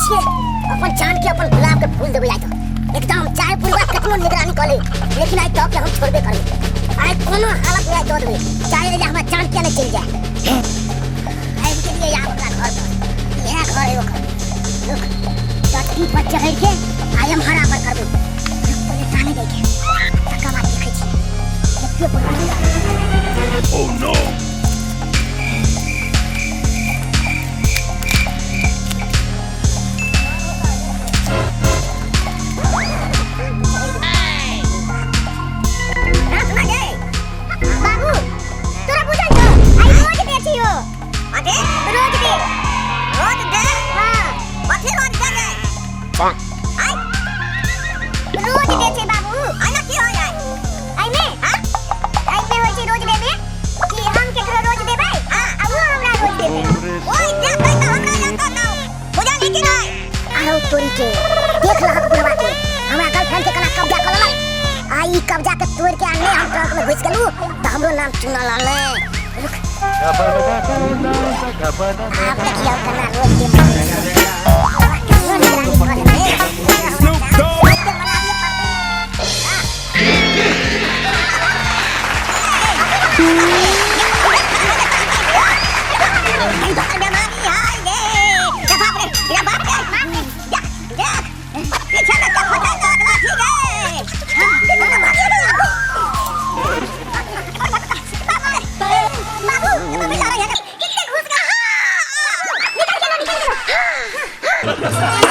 छियै अपन चांद के अपन गुलाब के फूल देबै आइ। तऽ एकदम चाहे बुढ़वा कतनो निगरानी कऽ ले, लेकिन आइ दऽ के हम छोड़बे करबै। आइ कोनो हालत में आइ दऽ देबै, चाहे एजा हमरा चांद किया नहि चलि जाए। आबि गेलियै आब ओकरा घर पर। इएह घर है ओकर। रुक, चट्टी पर चढ़ि के आइ हम हरा पर करबै। रुक, पहिले टाने दै के, तकर बाद देखै छियै। देखियौ बुढ़वा। Oh no! बाबू, तोरा बुझल छौ, आइ रोज दे छियो। कथी? रोज दे। रोज दे? हाँ। कथी रोज दे गे? आइ। रोज दे छै बाबू। आइ ना की होइ आइ? आइमे? हाँ? आइमे होइ छै रोज देबे कि हम केकरो रोज देबै आ वो हमरा रोज देतै। ओइ देतै तऽ हमरा एतऽ ना बुझलही कि नहि? आरो तोरी के, देख लहक बुढ़वा के, हमरा गर्लफ्रेंड के कना कब्जा कऽ लेलक। आ ई कब्जा के तोड़ के आ नहि हम ट्रंक में घुसि गेलू तऽ हमरो नाम चुना लाल नहि। रुक, आब देखियौ कना रोज के मारै छै। केकरो निगरानी कऽ लेतै। Snoop Dogg! रोज के मनाबिये पड़तै। तोहर बेमारी हाय गे। रे बाप रे, रे बाप रे, देख देख, पीछे में के फटल लगला थी गे। बाबू, मम्मी जा रही है, कितने घुस गया। निकल चलो, निकल चलो।